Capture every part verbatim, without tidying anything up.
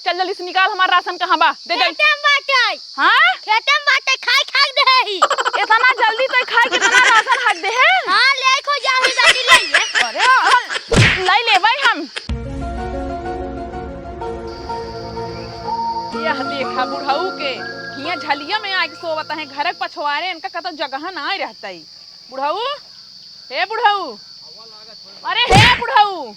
चल जल्दी से निकाल, हमार राशन कहाँ बा? दे जल्दी। खेते में बाटे। हाँ? खेते में बाटे, खाई खाई दे ही। इतना जल्दी तो खाई, कितना राशन हक दे है? हाँ, ले खो जा ही जल्दी ले ये। अरे, हाँ, ले ले भाई हम। यह देखा बुढ़ऊ के, हियाँ झलिया में आके सोवत है, घर के पछवारे इनका कतौ जगह ना रहता ही। बुढ़ऊ, हे बुढ़ऊ, अरे हे बुढ़ऊ।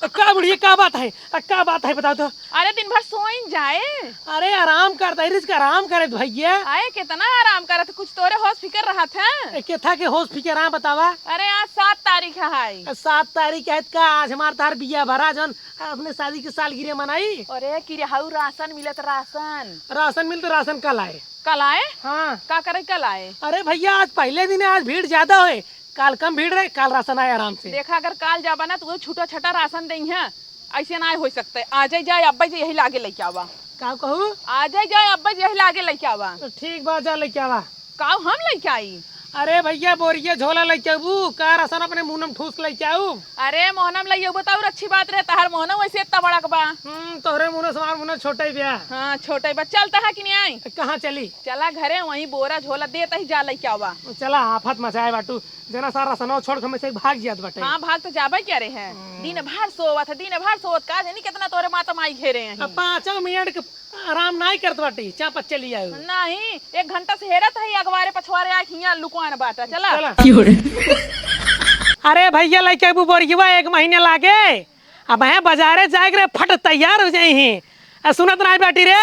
का बुढ़िया, का बात है? आ, का बात है, बताओ तो। अरे दिन भर सोइन जाए। अरे आराम करता है, रिस्क आराम करे भैया। आए कितना आराम करत, कुछ तोरे होश फिकर रहत है। ए, केथा के होश फिकर, हाँ बतावा। अरे आज सात तारीख है। आ, सात तारीख है का? आज हमार तार बिया भरा जौन अपने शादी के सालगिरह मनाई। अरे किरे हऊ राशन मिलत, राशन। राशन मिलत, राशन कल आए। कल आए? हाँ। का करे कल आए? अरे भैया आज पहले दिन है, आज भीड़ ज्यादा होए। काल कम भीड़ रहे, काल राशन आए आराम से। देखा, अगर काल जाबा ना, तो वो छूटा छटा राशन देइहैं। ऐसे ना हो सकते। आजै जाए, अब्बै जे यही लागे लइके आवा। का कहू? आजै जाए, अब्बै जे यही लागे लइके आवा। तो ठीक बा, जा लइके आवा। का हम लइके आई? अरे भैया, बोरिया झोला लइके आबू, का राशन अपने मुंह में ठूस लइके आऊ? अरे मोहना में लइके आबू, तो और अच्छी बात रहे, तहार मोहना वैसे इतना बड़ा बा। हम्म, तोहरे मुंह से हमार मुंह छोटा ही बा। हाँ, छोटा ही बा। चलता है कि नहीं आई? कहाँ चली? चला घरे, वहीं बोरा झोला देत ही जा लइके आवा। चला, आफत मचाए बाटू। जना सारा सनौ छोड़ के हमसे भाग जियात बाटे। हाँ, भाग तो जाबे करे है। हम्म। दिन भर सोवत है, दिन भर सोवत, का जानी कितना तोरे माता माई घेरे हैं। अब पाँचों मिनट के आराम नाई करत बाटी, चापत चली आऊ। नहीं, एक घंटा से हेरत है, अगवारे पछवारे आए हियाँ लुकवान बाटा। चला। चला। अरे भैया, लइके अबू बोरियवा एक महीने लागे। अब हैं बाजारे जाए के रे, फट तैयार हो जाई ही। आ, सुनत नाई बाटी रे।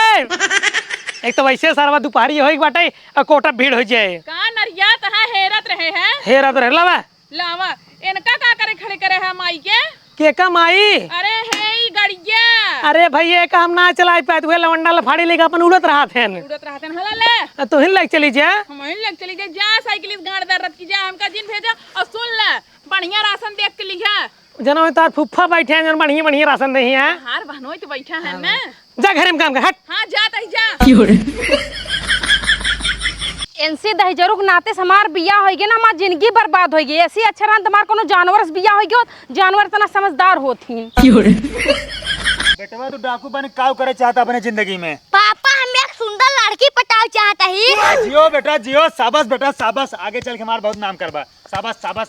एक तो वैसे सरवा दुपहरी होई के बाटे, आ कोटा भीड़ हो जाए। का नरिया तहा हेरत रहे हैं? हेरत रहे, लावा। लावा। इनका का करे खड़े करे है माई के? के का माई? अरे हे ई गड़िया। अरे भैया, का हम ना चलाई पाए, उहे लवंडा लफाड़ी लेके अपन उड़त रहत हैं। उड़त रहत हैं, हला ले। आ, तोहिन लइके चली जा। हम ही लइके चली जा, जा साइकिल से गाड़ दर्रत की जा, हमका जिन भेजा। और सुन ले, बढ़िया राशन देख के लिहा। जना में तार फुफ्फा बैठे हैं, जन बढ़िया बढ़िया राशन देही हैं। हार बहनोई तो बैठा है ना। जा घरे में काम कर, हट। हाँ, जा तही जा। इनसे दहिजरू के नाते से हमार बियाह होई गए ना, हमार जिंदगी बर्बाद होई गई। ऐसी अच्छा रहन तुम्हार कोनो जानवर से बियाह होई गयो, जानवर इतना समझदार होत ही। बेटवा, तू डाकू बने काव करे चाहता अपने जिंदगी में? पापा, हम एक सुंदर लड़की पटाव चाहता ही। जियो बेटा, जियो, शाबाश बेटा, शाबाश। आगे चल के हमार बहुत नाम करबा। शाबाश, शाबाश।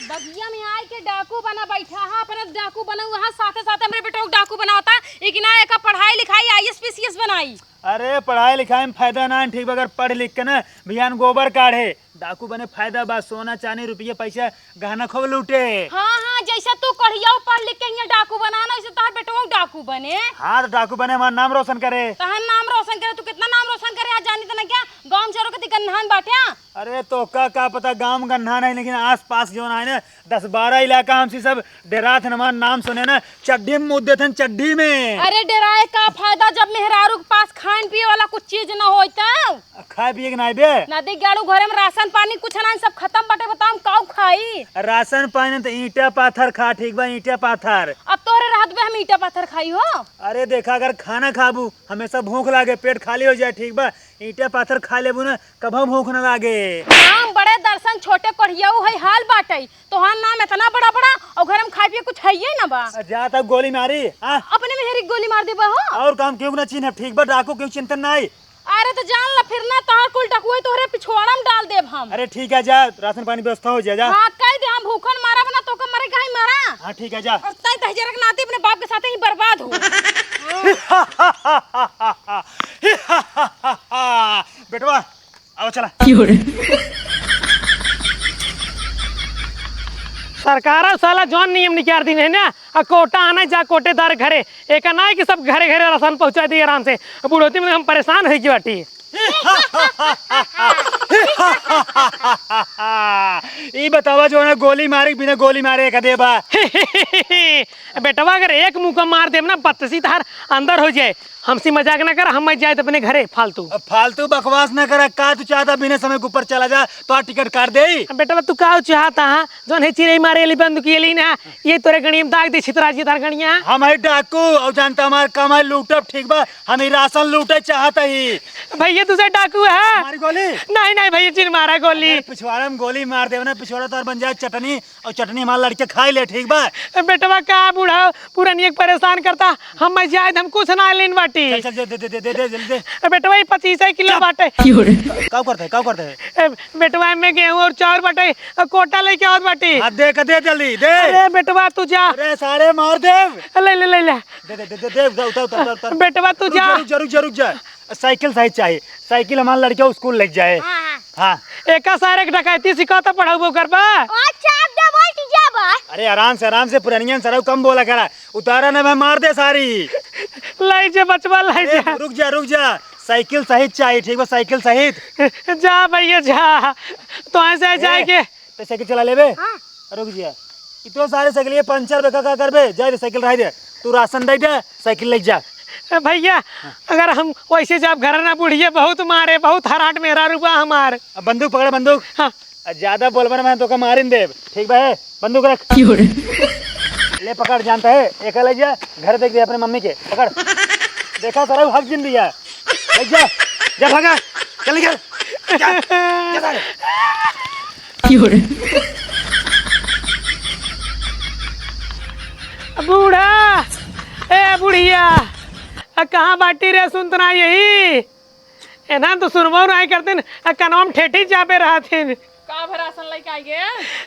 बगिया में आए के डाकू बना बैठा है, अपने डाकू बना हुआ है, साथे साथे हमरे बेटवा को डाकू बनावता, लेकिन ना एका पढ़ाई लिखाई आईएएस पीसीएस बनाई। अरे, पढ़ाई लिखाई में फायदा ना है, ठीक बा, अगर पढ़ लिख के ना बिहान गोबर काढ़े, डाकू बने फायदा बा, सोना चांदी रुपये पैसा गहना खूब लूटे। हाँ, हाँ, जैसे तू कढ़िया पढ़ लिख के यहाँ डाकू बना ना, वैसे तोहर बेटवा डाकू बने। हाँ, तो डाकू बने, हमार नाम रोशन करे। तोहर नाम रोशन करे, तू कितना नाम रोशन करे, आज जानी तो ना क्या, गाँव में चोरों के ती गन्हान बाटे। अरे तोका का पता गाँव में गन्हान है, लेकिन आस पास जौन है ना, दस बारह इलाका हमसे सब डेरात हन, हमार नाम सुने ना, चड्ढी में मुद देत हन, चड्ढी में। अरे डेराए का फायदा जब मेहरारू के पास खान पिए वाला कुछ चीज न होई तब? खाए पिए के नाई बे? नदी गाड़ू घरे में राशन पानी कुछ ना, सब खत्म बाटे, बताओ हम काऊ खाई? राशन पानी तो ईंटा पाथर खा, ठीक बा, ईंटा पाथर। अब तोहरे रहत बे हम ईंटा पाथर खाई हो? अरे देखा, अगर खाना खाबू, हमेशा भूख लागे, पेट खाली हो जाए, ठीक बा, ईंटा पाथर खा लेबू ना, कभो भूख न लागे। नाम बड़े दर्शन छोटे कोढ़ियाऊ है हाल बाटै। तोहार नाम इतना बड़ा बड़ा और घर में खाए पिए कुछ है ही ना बा। जा तब गोली मारी, हाँ? अपने मेहरी के गोली मार देबा हो? और काम क्यों ना चिन्ह, ठीक बा, डाकू क्यों चिंतन नाई। अरे तो जान ला फिर ना तोहार कुल डकुआ तोहरे पिछवाड़ा में डाल देब हम। अरे ठीक है, जा राशन पानी व्यवस्था हो जाए, जा। हाँ, कह दे हम भूखन मारा बना तो का मरे कहीं मारा। हाँ ठीक है, जा। और तय दहिजरा के नाती अपने बाप के साथ ही बर्बाद हो। बेटवा, आओ चला। सरकार साला जौन नियम निकाल दिन है ना, आ कोटा आना जा कोटेदार घरे, एक ना है कि सब घरे घरे राशन पहुंचा दिए आराम से। बुढ़ौती में हम परेशान हो गए बाटी। ई बतावा जो ना गोली मारे बिना गोली मारे एक देबा। बेटवा अगर एक मुक्का मार देब ना, बत्तीसी तहार अंदर हो जाए। हमसे मजाक ना कर, हम मत जाए अपने घरे फालतू। अब फालतू बकवास ना करा, का तू चाहता बिना समय के ऊपर चला जा, तो टिकट काट दे। बेटवा तू का चाहता है, जौन है चिरई मारे वाली बंदूक ये ली ना, ये तोरे गणिया में दाग दे, छितरा जी तार गणिया। हम है डाकू, और जानता हमार काम है लूटब, ठीक बा, हम ही राशन लूटे चाहता ही। भैया दूसरा डाकू है। हमारी गोली? नहीं, ए भैया, जिन मारा गोली। अगर पिछवाड़ा में गोली मार देवे ना, पिछवाड़ा तोर बन जाए चटनी, और चटनी हमार लड़के खाई ले, ठीक बा? ए बेटवा, का बूढ़ा पुरनिया के परेशान करता, हम मैं जाए, हम कुछ ना लेन बाटी। चल, चल, दे, दे, जल्दी दे। ए बेटवा, ये पच्चीस किलो चुप। बाटे। का करते है, का करते है? ए बेटवा, में गेहूं और चाउर बाटे, कोटा लेके आवत बाटी। हाँ, दे के दे, जल्दी दे। अरे बेटवा, तू जा। अरे सारे मार दे। ले, ले, ले, ले। दे, दे, दे, दे, दे, उतार, उतार, उतार, उतार। बेटवा, तू रुक जा, जा। रुक जा, रुक जा, रुक जा। साइकिल सहित चाही, साइकिल हमार लड़का स्कूल लेके जाए। हाँ, हाँ। हाँ। एका सारे के डकैती सिखाता पढ़ाऊ कर बा। अच्छा, आप दे बोल दीजिए बा। अरे आराम से, आराम से, पुरनियन सरऊ कम बोला करा, उतारा ना भाई, मार दे सारी। लाई जे बचवा, लाई अरे, जा। रुक जा, रुक जा, साइकिल सहित चाही, ठीक बा, साइकिल सहित। जा भैया जा, तो ऐसे ए, जाए के। तो साइकिल चला लेबे? हाँ। रुक जा, ई तो सारे साइकिल ये पंचर बे, का, का करबे? जा रे, साइकिल रह दे, तू राशन दे दे, साइकिल ले जा। ए भैया, हाँ। अगर हम वैसे जाब घर ना, बुढ़िया बहुत मारे, बहुत हराट मेहरारू बा हमार। अब बंदूक पकड़, बंदूक। हाँ। आ, ज्यादा बोलबे ना, मैं तोका मारिन देब, ठीक बा? बंदूक रख। क्यों रे? ले पकड़, जानता है, एक ले जा, घर देख दे अपने मम्मी के, पकड़। देखा सारा हक जिन दिया, ले जा, जा भागा, चल निकल, जा, जा सारे। क्यों रे? बूढ़ा, ए बुढ़िया, आ, कहाँ बाटी रे? सुन तो ना यही। एना तो सुनबो नाहीं करतिन, आ कनवा में ठेठी चापे रहतिन। का भर राशन लइके आई गे?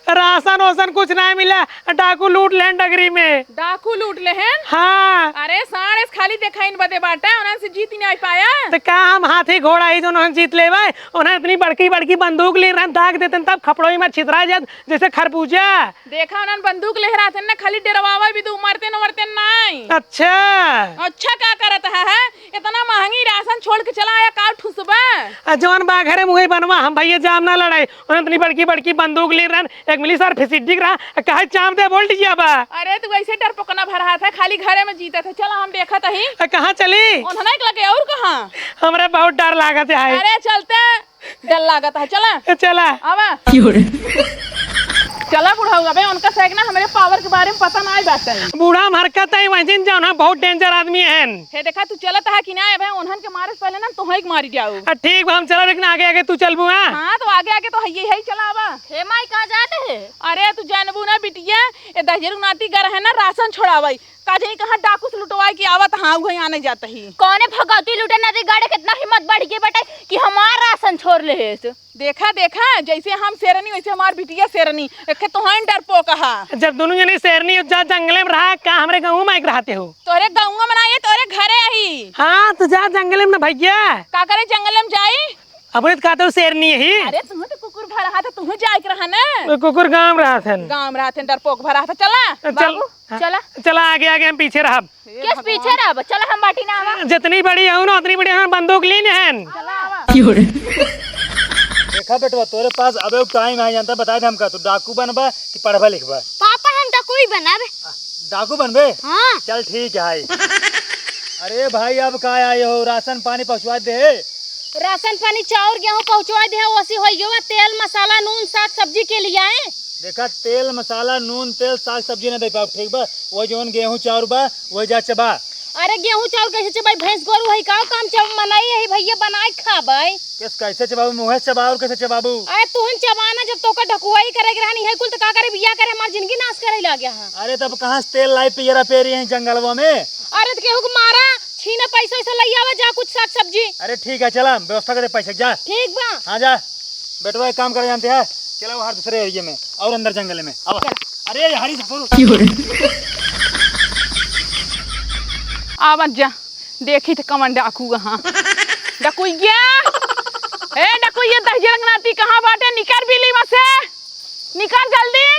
राशन ओसन कुछ नाहीं मिला, डाकू लूट लेन डगरी में। डाकू लूट लेहेन? हाँ। अरे साँढ़, एस खाली देखाइन बदे बाटे, उन्हन से जीत नाहीं पाया। तो का हम हाथी घोड़ा ही जो उन्हन जीत लेबे? उन्हन इतनी बड़की बड़की बंदूक ली रहन, दाग देतन तब खपड़ोई में छितरा जात जैसे खरबूजा। देखा, उन्हन बंदूक लेहरात हन ना, खाली डेरवावे भी तो मरते न मरते नाहीं। अच्छा। अच्छा का करत है, है? इतना महंगी राशन छोड़ के चला आया, का ठुसबा? आ जौन बा घरे मुँहे बनवा, हम भैया जाम ना लड़ाई। उन्हन इतनी बड़की बड़की बंदूक ली रहन, एक मिली सर फिसिड्डी रहा, आ काहे चाम दे बोल दीजिए बा। अरे तू ऐसे डरपोकना भर हाथ है, खाली घरे में जीतत है। चला हम देखत ही। आ कहाँ चली? उन्हन के लगे और कहाँ? हमरा बहुत डर लागत है। अरे चलते डर लागत है, चला। ए, चला। आवा। क्यों रे? चला बुढ़ऊ, अबे उनका सैक ना हमरे पावर के बारे में पता नाहीं बाटे। बूढ़ा हम हरकत है, वैसे जौन है बहुत डेंजर आदमी है। हे देखा, तू चलत है कि ना, अबे उन्हन के मारे से पहले ना तोहई के मारी जाऊ। आ, ठीक बा, हम चला, लेकिन आगे आगे तू चलबू, हाँ? हाँ, तो आगे आगे तो है, है, चला आवा। हे माई, कहाँ जात है? अरे तू जानबू ना बिटिया, ए दहिजरू नाती गर है ना राशन छोड़ावई, का जानी कहाँ डाकू से लुटवाए के आवत, हाँ, उहई आने जात ही। कौने भगौती लूटे नदी गाड़े, कितना हिम्मत बढ़ गई बेटा कि हमार राशन छोड़ लेहेस। देखा, देखा, जैसे हम शेरनी वैसे हमार बिटिया शेरनी, एके तोहन डरपोक हा। जब दोनों जने शेरनी हो, जा जंगले में रहा, का हमरे गाँव में आइके रहते हो? तोरे गाँव में ना, ये तोरे घरे आही। हाँ, तो जा जंगले में ना भैया। का करे जंगले में जाई? अपने तो कहते हो शेरनी ही। अरे तुहू तो कुकुर भर रहा था, तुहू जाए के रहा ना। तो कुकुर गाँव रहा था। गाँव रहा था, डरपोक भर रहा था। चला। चल, बाबू, हाँ। चला। चला आगे आगे, हम पीछे रहब। हे केस भगवान। पीछे रहब, चला हम बाटी ना आवा। जितनी बड़ी हूँ ना उतनी बड़ी हम बंदूक लीन हन। चला आवा। क्यों रे? देखा बेटवा, तोरे पास अबे टाइम है, जानता, बता दे हमका, तू डाकू बनबा कि पढ़बा लिखबा? पापा हम डाकू ही बनब। डाकू बनबे? हाँ। चल ठीक है। अरे भाई, अब का आए हो, राशन पानी पहुँचवा दे। राशन पानी, चाउर गेहूँ पहुँचवा दे, ओसी होई गवा, तेल मसाला नून साग सब्जी के लिए आए। देखा, तेल मसाला नून तेल साग सब्जी ना दे पाओ, ठीक बा? वो जौन गेहूँ चाउर बा, वो जा चबा। अरे गेहूँ चाउर कैसे चबाई? भैंस गोरू है का, काम चब मनाई यही भैया बनाए खाबै। किस कैसे चबाबू? मुँहे से चबा और कैसे चबाबू? अरे तुहन चबाना, जब तोका ढकुआई करे के रहनी है कुल, तो का करे, बिया करे, हमार जिंदगी नाश करे लग गया है। अरे तब कहाँ से तेल लाई पियरा पेरी है जंगलवा में? अरे तो केहू के मारा, छीना पैसा वैसा लई आवा जा, कुछ साग सब्जी। अरे ठीक है, चला हम व्यवस्था करे पैसे के, जा। ठीक बा। हाँ जा, बेटवा एक काम करे जानते हैं, चला बाहर दूसरे एरिया में और अंदर जंगल में। आवा। चला। अरे हरी ससुर। आवा जा। देखी त कवन डाकू ह। डकुइया! ए डकुइया, दहिजरंग नाती कहाँ बाटे? निकर बिली में से। निकर जल्दी।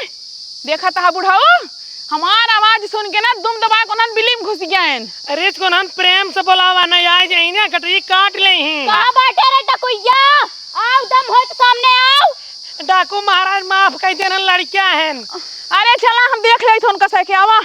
देखा तहा बुढ़ऊ, हमार आवाज सुन के ना दुम दबा के उन्हन बिली में घुस गयन। अरे इसको उन्हन प्रेम से बोलावा, नहीं आए जाई ना, कटरी काट लेही। कहाँ बाटे रे डकुइया? आओ, दम होई त सामने आओ। डाकू महाराज माफ कइ देन, लड़किया हन। अरे चला हम देख लेइत उनका सैके, आवा।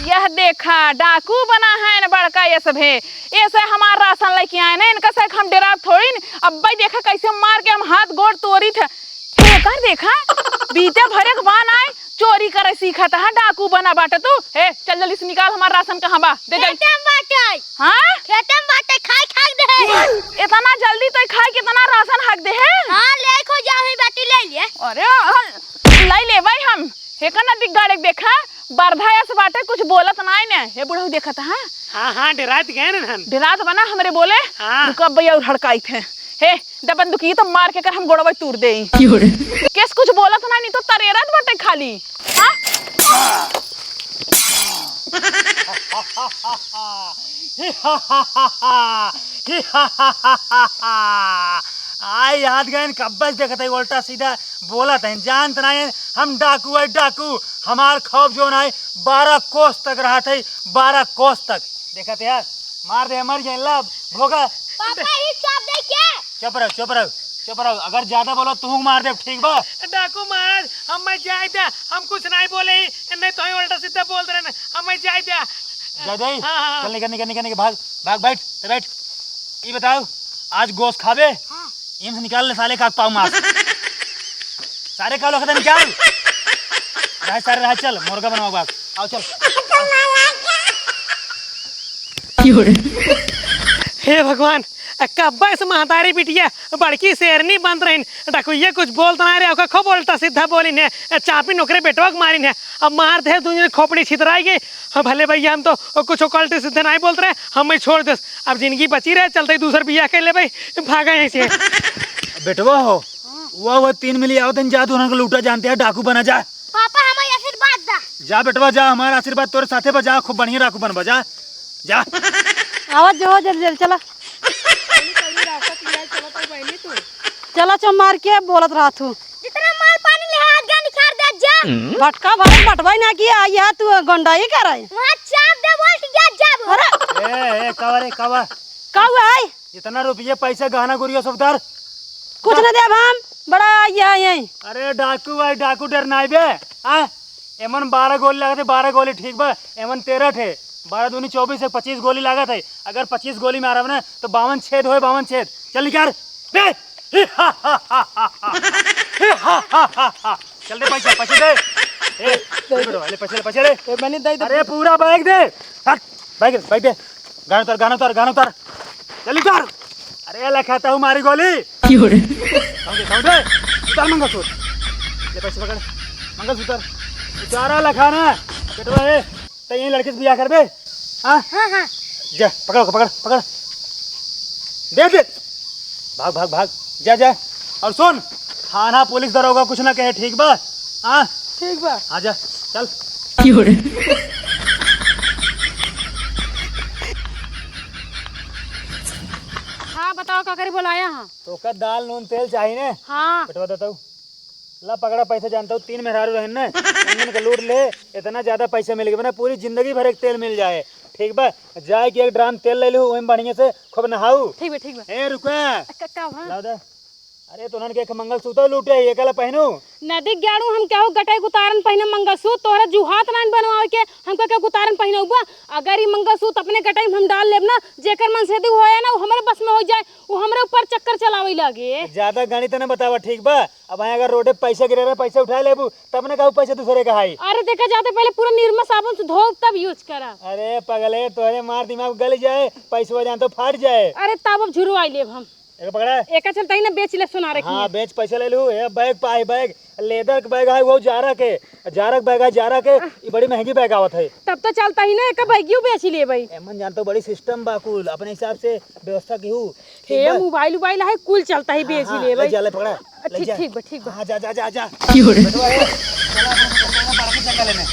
यह देखा डाकू बना है न बड़का ये सभे। ऐसे हमार राशन लेके आए न, इनका सैके हम डेराब थोड़ी न। अब्बे देखा कैसे मार के हम हाथ गोड़ तोड़ी थे। हे कर देखा, बीते भरे के बान आए, चोरी करे सीखत है, डाकू बना बाटे तू। हे चल जल्दी से निकाल हमार राशन कहाँ बा, दे जल्दी। खेते में बाटे। हाँ? खेते में बाटे, खाई खाई दे। बाटे कुछ बोलत नाई ने। हे बुढ़ऊ देखत, हाँ? हाँ, हाँ, डेरात गए न हन। डेरात बना हमरे बोले? हाँ। रुका भैया और हड़काइत है। हे, दे बंदूक, ई तो मार के कर हम गोड़वा तूर देई। केस कुछ बोलत नाई, नहीं तो तरेरत बाटे खाली। हाँ? आय याद गइन, कब्बे से देखत है, उल्टा सीधा बोलत है, जानत नाई है, हम डाकू है, डाकू। हमार खौफ जौन है, बारह कोस तक रहत है, बारह कोस तक। देखत है, मार दे, मर जाए, ला, भोगा। पापा, ई चाप दे के? चुप रहो, चुप रहो, चुप रहो। अगर ज्यादा बोलो, तू मार दे, ठीक बा? डाकू महाराज, हम मैं जाए द्या, हम कुछ नहीं बोले ही, नहीं तो ही उल्टा सीधा बोल रहे हैं, हम मैं जाए द्या। जा दे। हाँ, हाँ, हाँ। चल, निकल, निकल, निकल, निकल, भाग, भाग, बैठ, ते बैठ। ई बताओ, आज गोश्त खाबे? हाँ। इम से निकाल ले साले का पाव मांस। सारे का लोग निकाल। रह सारे रह, चल, मुर्गा बनवा बाग। आओ, चल। हे भगवान, कब्बे से महतारी बिटिया बड़की शेरनी बनत रहिन। डाकुइया कुछ बोलत ना रहे, ओका खूब उल्टा सीधा बोलिन है, चापिन ओकरे बेटवा के मारिन है। अब मार दे, दुनिया खोपड़ी छितराई गई। हाँ, भले भैया, हम तो कुछ उल्टे सीधे नहीं बोलत रहे, हम ही छोड़ देस। अब जिंदगी बची रहे, चलते ही दूसर बियाह कर ले भाई, भागा यहीं से। बेटवा हो, हाँ। वह, वह तीन मिली आवत हैं, जा तू उन्हन के लूटा, जानते हैं, डाकू बना जा। पापा, हमारे आशीर्वाद दा। जा बेटवा जा, हमारा आशीर्वाद तोरे साथे बा, जा, खूब बढ़िया डाकू बनबा, जा, जा। आवाज जो हो, जल्दी, जल्दी चला। चला चो मार के बोलत रहा तू। जितना माल पानी ले हाथ गा निखार दे जा। भटका भरे बटवाई ना किया, यह तू गंडाई करे। वहाँ चाप दे बोल के जा, जा बोल। अरे। ए, ए, कवा रे, कवा? का हुआ है? इतना रुपये, पैसा, गहना गुरिया सब उतार। कुछ ना देब हम, बड़ा यह, यही। अरे डाकू भाई, डाकू डर नाई बे। हाँ? एमन बारह गोली लागत है, बारह गोली ठीक बा, एमन तेरह ठे, बारह दूनी चौबीस, एक पच्चीस गोली लागत है। अगर पच्चीस गोली मारब ना, तो बावन छेद होए, बावन छेद। चल निकाल। बे! चल दे पैसा, पैसे दे। ए, दे दे। ले पैसे, ले पैसे दे। ए, मैंने दे दे। अरे पूरा बैग दे। हट, बैग, बैग दे। गहना उतार, गहना उतार, गहना उतार। जल्दी उतार। अरे लखा, तहू मारी गोली। क्यों रे? कहाँ दे, कहाँ दे? उतार मंगलसूत्र। ले पैसे पकड़। मंगलसूत्र। उतारा लखा ना। बेटवा ए, ते यही लड़की से बियाह करबे? हाँ? हाँ, हाँ। जा, पकड़, पकड़, पकड़। दे दे। भाग, भाग, भाग। जा, जा। और सुन, थाना पुलिस दरोगा कुछ ना कहे, ठीक बा? हाँ? ठीक बा। हाँ, जा, चल। क्यों रे? हाँ, बताओ, का करी बोलाया हाँ? तोका दाल, नून, तेल चाही ने? हाँ। बेटवा देता हूँ। ला पकड़ा पैसा, जानता हूँ, तीन मेहरारू रहन ने, उन्हन के लूट ले, इतना ज्यादा पैसा मिल गया ना, पूरी जिंदगी भर एक तेल मिल जाए, ठीक बा? जाए कि एक ड्राम तेल ले लू, ओहिम बढ़िया से खूब नहाऊ। ठीक बा, ठीक बा। ए, रुका। क-, का भा? लाओ दे। अरे, तोहन के एक मंगलसूत्र लूटे, ये काला पहनू? नदी ग्याड़ू हम केहू गटई गुतारन पहिने मंगलसूत्र, तोहरा जुहात नान बनवावे के, हमका केहू गुतारन पहिनउबा? अगर ई मंगलसूत्र अपने गटई में हम डाल लेब ना, जेकर मन से दी होए ना, वो हमरे बस में हो जाए, वो हमरे ऊपर चक्कर चलावे लागे। ज्यादा गणित न बतावा, ठीक बा? अब यहाँ अगर रोडे पे पैसा गिरे रहे, पैसा उठा लेबू, तब न कहू पैसा दूसरे का हाई। अरे देखा जाते पहले पूरा निरमा साबुन से धो तब यूज करा। अरे पगले, तोहरे मार दिमाग गल जाए, पैसवा जान तो फाट जाए। अरे तब अब झुरवाई लेब हम। एका पकड़ा। एका चलता ही ना बेच ले सोनारे हाँ, की। बेच पैसा ले लू। ए बैग पाए बैग, लेदर के बैग है वो जारा के, जारा के बैग है जारा के, ई बड़ी महंगी बैग आवत है। तब तो चलता ही ना एका बैगियो बेच ले भाई। एमन जानतो बड़ी सिस्टम बा कुल, अपने हिसाब से व्यवस्था की हूँ। ठीक हे बा? मोबाइल उबाइल है कुल चलता ही हाँ, बेच हाँ, ले ले भाई। जा, ले पकड़ा, ले ठीक, जा। ठीक बा, ठीक बा। हाँ, जा, जा, जा, जा। क्यों रे? बेटवा, ए, चला, अपने बड़का जंगल में।